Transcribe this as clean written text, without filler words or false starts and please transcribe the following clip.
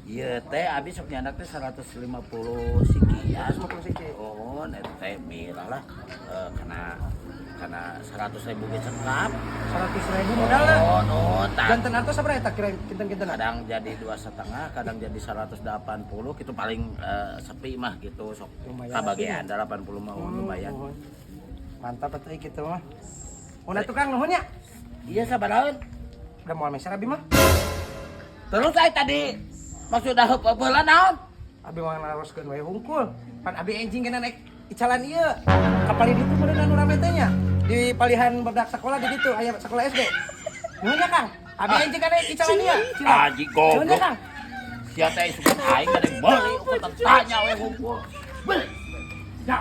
Ieu teh abi sok nyandak teh 150 sekian. 150 siki. Oh, eta teh mirah lah. Eh, karena 100 ribu ge cekap. 100 ribu modalna. Oh, no, tah. Janten artos sabaraha eta kira kinten-kinten? Kadang jadi 2,5, kadang jadi 180 gitu, paling sepi mah gitu sok Lumayan. Kabagian 80 mah lumayan. Nuhun. Mantap atuh gitu mah. Mun tukang, nuhun ya. Iya, sabaraha? Udah mau meser abi mah. Terus saya tadi maksud dah heula naon? Abi mah naroskeun we hungkul. Pan abi enjing kena naik icalan ieu. Kapali ditu meureun anu rame teh nya. Di palihan barudak sekolah di ditu aya sekolah SD. Nuhun ya, Kang. Abi enjing kana icalan ieu. Cilok. Aji Nuhun ya, goblok. Kang. Sia teh sugan aing ada meuli ukur tanya we hungkul. Beli. Ya.